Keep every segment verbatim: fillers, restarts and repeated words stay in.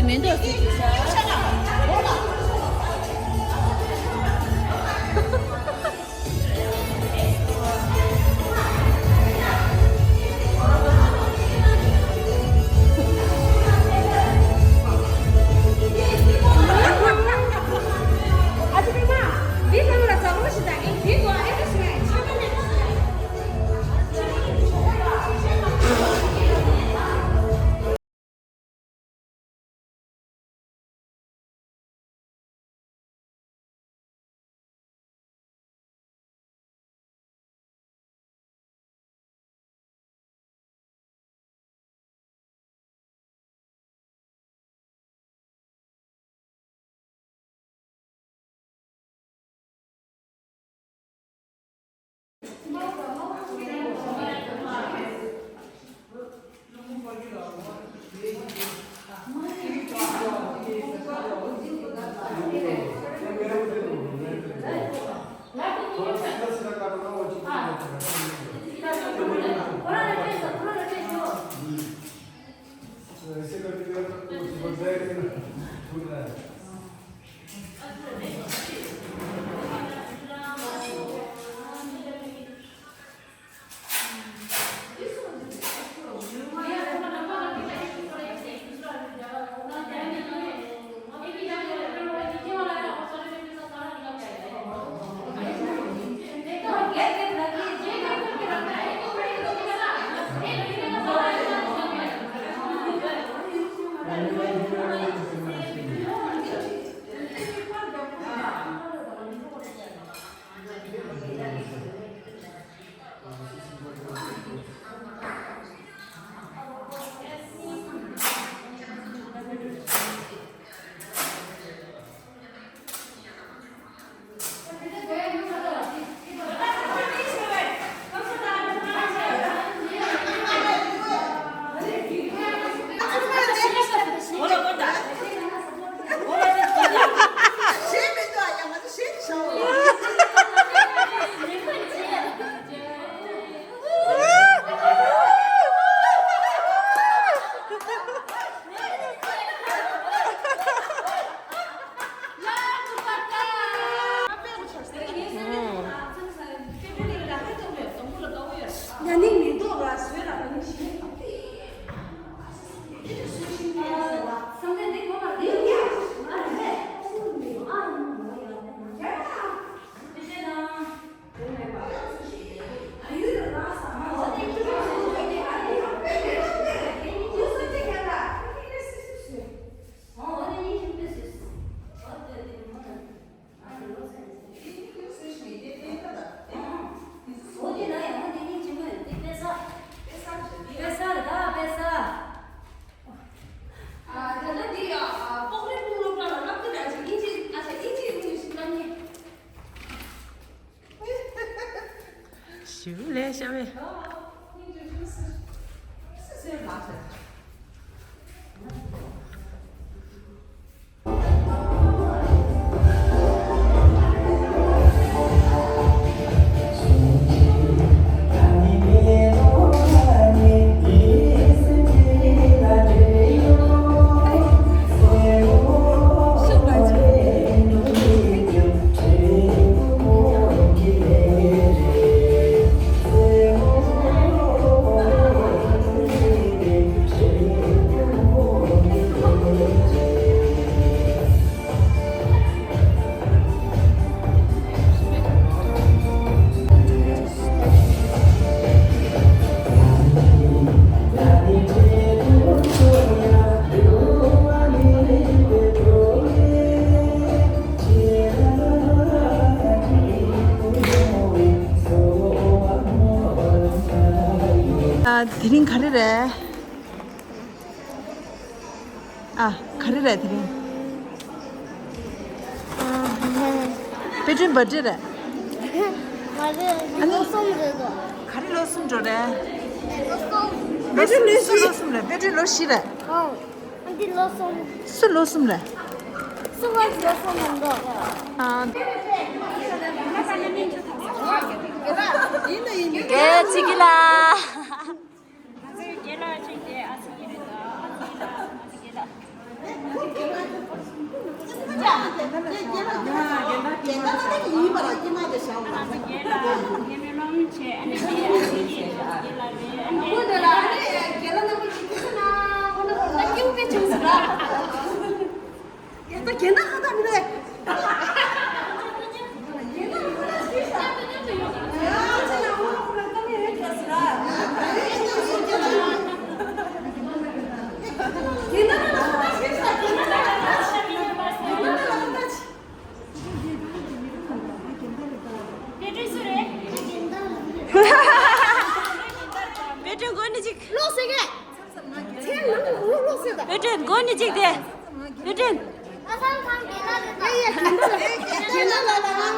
མེ་ཏོག་ཟེར་གྱི་ཤ། ཡང་ནི་མེ་ཏོག་ལ་བཟོས་ལ་ནི་ཞིང་། ཞིའུ་ལས་ཤ་བས། ཨ། དེ་རིང་ག་རེ་རེད། ཨ། ག་རེ་རེད་དེ་རིང་། ཨ། དཔེ་སྐྲུན་བར་ཌེ་རེད། མ་རེད། ཨ་ནི་ལོ་གསུམ་རེད་དོ། ག་རེ་ལོ་གསུམ་འགྲོ་རེད། ལོ་གསུམ། སུ་ལོ་གསུམ་རེད། དཔེ་སྐྲུན་ལོ་བཞི་རེད། ཨོ། ཨ་འདི་ལོ་གསུམ། སུ་ལོ་གསུམ་རེད། སུ་ང་ལོ་གསུམ་མི་འདུག་ཨ། ཡིན་ད་ཡིན་ད། ཡིན་ད་ཡིན་ད། ཨེ་ཚིག་གི་ལ། ང་ཚོའི་རྒན་ལགས་ཅིག་དེ་ཨ་ཚིག་གི་རེད་ད། ཨ་ཚིག་གི་ལ། ཨ་ཚིག་གི་ལ། རྒན་ལགས་ཡིན་པ་ལ་སྐྱེས་མ་དེ་བྱ་བ་ལ། རྒན་ལགས་རྒན་མོའི་སློབ་གཉེར་བྱས། ཨ་ནི་རྒན་ལགས་རྒན་ལགས་རེད། རྒན་ལགས་རྣམ་པ་ཅིག་ཁྱེད་ཚོ་ན་ཁོ་ན་ཁོ་ན་སྐྱེ་བོ་དཔེ་བྱུང་ཟེར་ར། ཡ་ད་རྒན་ལགས་ཧ་ད་མི་རེད། དཔེ་སྐྲུན་སུ་རེད། དཔེ་སྐྲུན་མགོ་ནས་ཅིག་ལོག་ཟེར་གས། ཚེ་ནང་ལོག་ལོག་ཟེར་ད། དཔེ་སྐྲུན་མགོ་ནས་ཅིག་དེ། དཔེ་སྐྲུན། ཨ་ཁང་ཁང་རྒན་ལགས་རེད་ད། ཨེ་ཡ་རྒན་ལགས་རྒན་ལགས་ལ་ལ་ཨ་མ།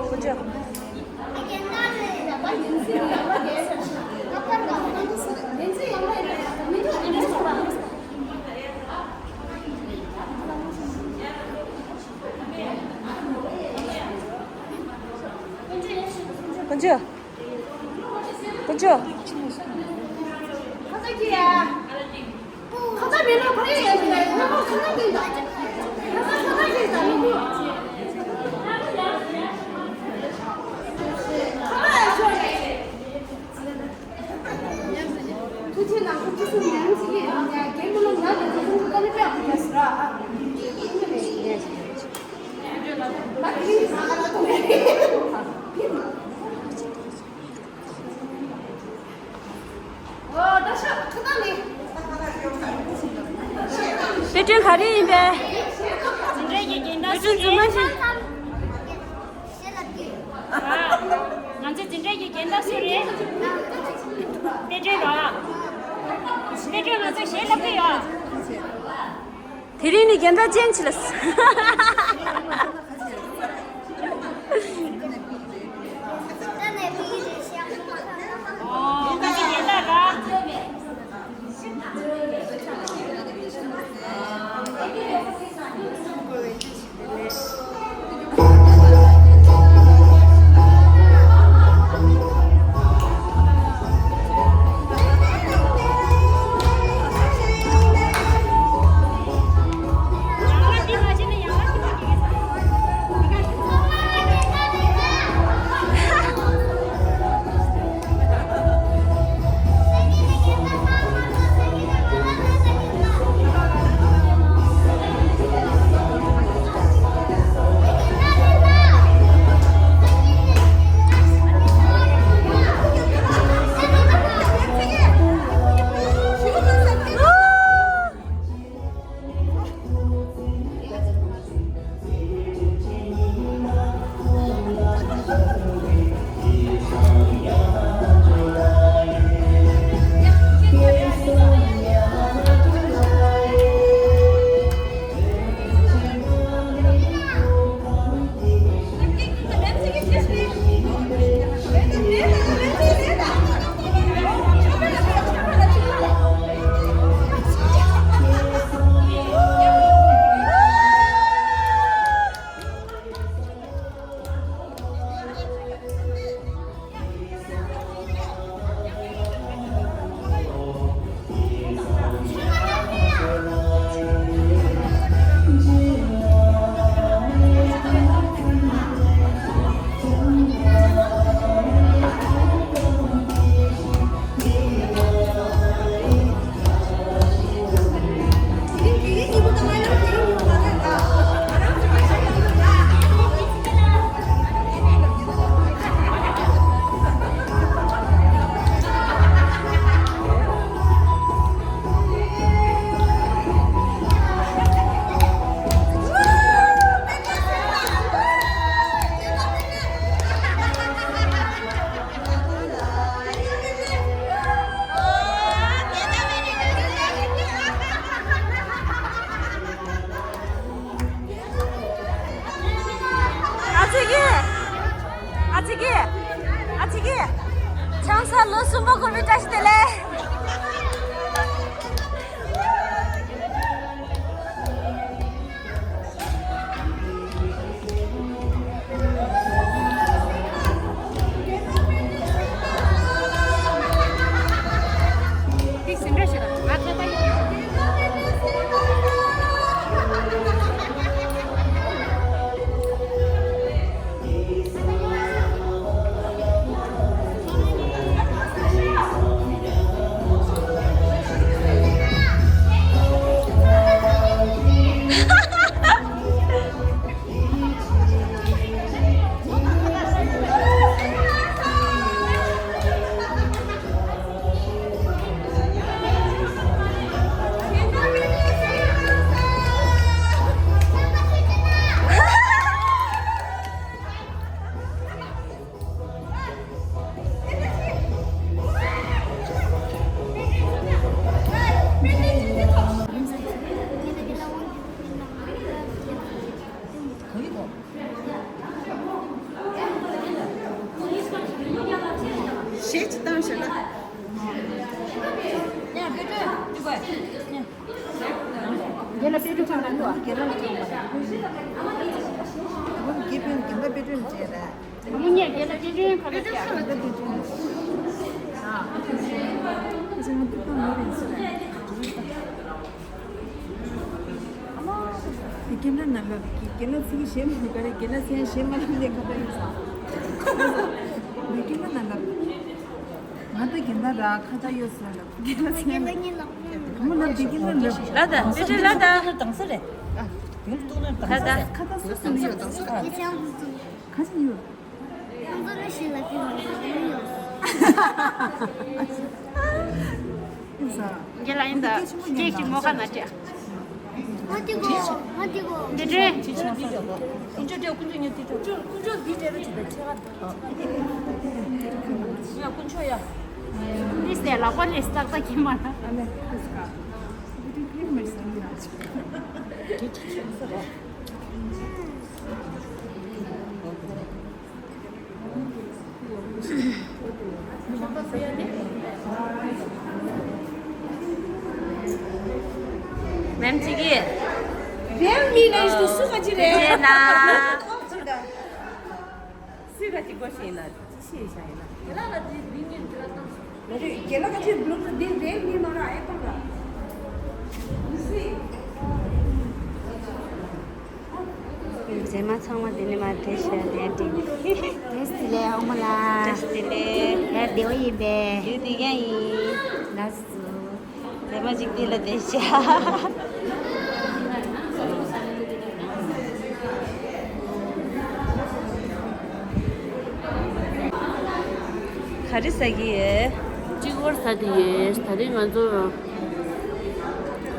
ཀུན་སྤྱོད། ཀུན་སྤྱོད། དཔེ་སྐྲུན་ག་རེ་ཡིན་པས། འཛིན་གྲྭའི་གི་རྒན་བདག་སུ་རེད། ང་ཚོའི་འཛིན་གྲྭའི་གི་རྒན་བདག་སུ་རེད། དཔེ་སྐྲུན་རོགས། དཔེ་སྐྲུན་ང་ཚོ་གཞས་ལབ་ཀྱི་ཡོད། དེ་རིང་ནི་རྒན་བདག་ཅན་ཆི་ལ། ཨ་ཙི་གི། ཨ་ཙི་གི། ཨ་ཙི་གི། ཆང་ས་ལོ་གསུམ་པ་འཁོར་བའི་བཀྲ་ཤིས་བདེ་ལེགས། དེ་ རྒན་ལགས་དཔེ་སྐྲུན་ཁང་ལ་འགྲོ། རྒན་ལགས་ལ་སྐྱོན་པ། དགེ་འཕེལ་རྒན་ལགས་དཔེ་སྐྲུན་བྱས་རེད། ཨ་མ་ངས་རྒན་ལགས་དཔེ་སྐྲུན་ཁ་ལ་བྱས། རྒན་ལགས་དཔེ་སྐྲུན། ཨ་ཅག་ང་ཏུ་ཏང་ལོ་རིང་ཟེར། དེ་ཀེམ་ར་ནང་ལ་དགེ་རྒན་ལགས་ཚིག་གཞན་མི་ག་རེ་རྒན་ལགས་ཚན་གཞན་མ་ལབ་ནས་ཁ་བརྡ་ཡོད་ས། དེ་ཀེམ་ར་ནང་ལ། ང་ད་རྒན་ལགས་ར་ཁ་བརྡ་ཡོད་ས་ལ་རྒན་ལགས་ཚན་གང་མ་ལབ་དེ་ཀེམ་ར་ནང་ལ། ལ་ད་དཔེ་ཁྲིད་ལ་ད། དང་ས་རེད། ཨ། དེ་ལ་གཏུག་ན་དང་ས་རེད། ཁ་བརྡ་སུ་སུ་ནི་ཡོད་དང་ས་རེད། ཁ་ཅིག་ཡོད། ཁོང་ཚོ་ནི་ཞིག་ལ་ཀི་མང་པོ་ཡོད། ཡིན་ས། རྒན་ལགས་ཡིན་ད། སྐད་ཅིག་མོ་ཁ་ན་སྤྲད། ང་དེ་གོ། ང་དེ་གོ། འདི་འདྲས། ཀུན་སྤྱོད་འདི་འདྲས་ཀུན་སྤྱོད་འདི་འདྲས་ར་ཅིག་ད་ཆེ་བ། ཡ་ཀུན་སྤྱོད་ཡ། འདི་སྟེ་ལག་པ་ལས་སྟག་ད་ཁྱི་མ་ན། ཨ་ལེ། ཁུ་སྐ། འདི་འདྲས་ཀི་མ་ས་ཡིན་ན། མེམ་ཅིག་གིས། རེད་མི་རེད་ཞུ་སུ་ག་ཅི་རེད། རེད་ན། ཁོག་ཅི་ད། སུས་ག་ཅི་དགོས་ཤེས་ན་ཅི་ཤེས་ཤ་ཡིན་ན། དེ་ལ་ལ་དེ་རིང་ངན་དེ་ལ་བཏང་། མཛེས་མ་ཚང་མ་འདི་ནས་མར་བསྡད་ཤག་ལས་འགྲིག་བཀྲ་ཤིས་བདེ་ལེགས་ཨོ་མོ་ལགས། བཀྲ་ཤིས་བདེ་ལེགས། ལས་བདེ་བོ་ཡིན་པས། ཡུལ་འདི་ག་ཡིན། ལགས་སོ། མཛེས་མ་ཅིག་འདི་ལ་བསྡད་ཤག་ག་རེ་ཟ་གི་ཡོད། གཅིག་པོར་ཟ་གི་ཡོད། ད་རེས་ང་ཚོ་སྤྲོ་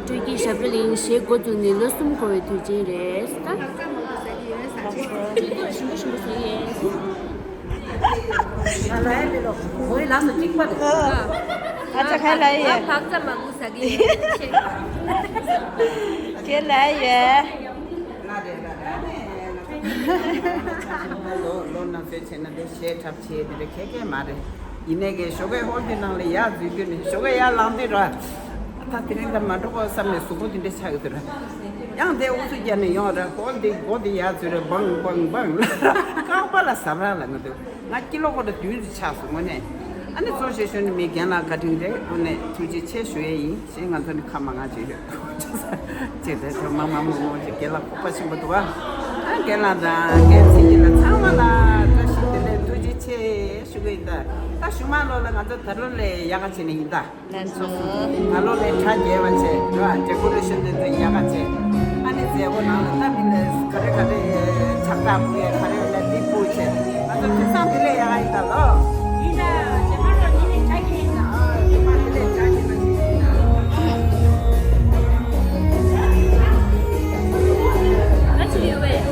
སྐྱིད་ཞབས་བྲོ་གླིང་གཞས་འགོ་བཙུགས་ནས་ལོ་གསུམ་འཁོར་བའི་དུས་ཆེན་རེད་ད། གཅིག་པོར་ཞིམ་པོ་ཞིམ་པོ་ཟ་གི་ཡོད། ང་ལ་ཡ་མི་ལོ། ངོ་ཡི་ལགས་སུ་གཅིག་པ་རེད། ཨ་ཅག་ཁ་ལ་ཡ། བག་ཙམ་མང་པོ་ཟ་གི་ཡོད། ཁྱེད་ལ་ཡ། ལོ་ལོ་ན་ཚོད་བྱས་ན་འདི་གཞས་འཁྲབ་བྱེད་འདི་རེད་ཁེ་ཁེ་མ་རེད། ཡིན་ནའི་གི་ཞོགས་ཀའི་ཧོལ་དེ་ནང་ལ་ཡར་འཛུལ་དུས་ནས་ཞོགས་ཀའི་ཡར་ལངས་དུས་ར། ད་དེ་རིང་ད་མ་འགྲོ་གོ་བསམ་ནས་གཟུགས་པོ་དེ་འདྲ་ཆགས་ཡོད་དུས་ར། ཡང་དེ་ཨུ་ཚུགས་རྒྱབ་ནས་ཡོང་ར་ཧོལ་དེ་སྒོ་དེ་ཡར་འཛུལ་ར་བང་བང་བང་ལ། རྐང་པ་ལ་ཟ་ར་ལ་ང་དུ། ང་ཀི་ལོ་ཀོ་ད་བདུན་ཙམ་ཆགས་སོང་དངོས་གནས། ཨ་ནི་གཙོ་ཆེ་ཤོས་ནི་མི་རྒན་ལགས་བཀའ་དྲིན་རེད། དངོས་གནས་ཐུགས་རྗེ་ཆེ་ཞུ་ཡས་ཡིན་ཞེས་ང་ཚོ་ནི་ཁ་མང་ང་བྱེད་ཡོད་ཅེས་དེ་ཚོ་མང་མང་མང་མང་ཅིག་རྒན་ལགས་ཁོག་པ་ཆེན་པོ་འདུག་ཨ། ཨ་རྒན་ལགས་དང་རྒན་ཚེ་རིང་ལགས་ཚང་མ་ལ་བཀྲ་ཤིས་བདེ་ལེགས་ཐུགས་རྗེ་ཆེ་ཞུ་གི་ཡིན། ད་ད་གཞུག་མ་ལོ་ལ་ང་ཚོ་ད་ལོ་ལས་ཡག་ག་བྱེད་ནི་ཡིན་ད། ལགས་སོ། ད་ལོ་ལས་གྲ་རྒྱས་པ་བྱས་ར་ཌེ་ཀོ་རེ་ཤན་དེ་ཚོ་ཡག་ག་བྱས། ཨ་ནི་མཛད་སྒོ་ནང་ལ་ད་མི་ལ་ག་རེ་ག་རེ་ཕྱག་རྟགས་ཕུལ་ཡས་ག་རེ་ཡོད་ན་དེ་ཕུལ་བྱས། ང་ཚོ་དུས་བཟང་དེ་ལས་ཡག་ག་ཡིན་ད་ལོ། ཡིན་ད། རྗེས་མ་ལོ་ནི་ལས་གྲ་རྒྱས་ཡིན་ད། ཨ་རྗེས་མ་དེ་ལས་གྲ་རྒྱས་པ་ཞིག་ཡིན་ད། ཨ་ཅི་ཡོད་པས།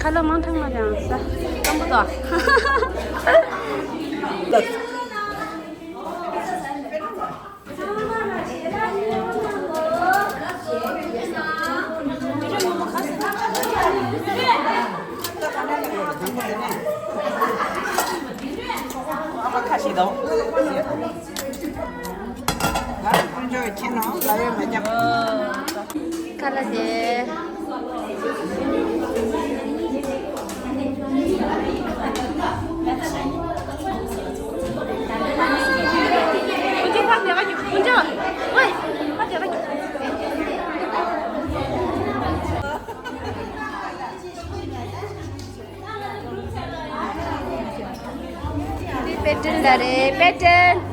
ཁ་ལག་མང་ཐང་མ་ལ་ཡང་ས་སྐམ་པོ་དང་། ཁ་ཤས་དང་། ད་དཀོན་མཆོག་གི་ཁྱིམ་ནང་ལབ་ཡོད་མ་རྒྱབ། ཁ་ལག་དེ། དེ་པེ་ཏྲན་ལ་རེད། པེ་ཏྲན།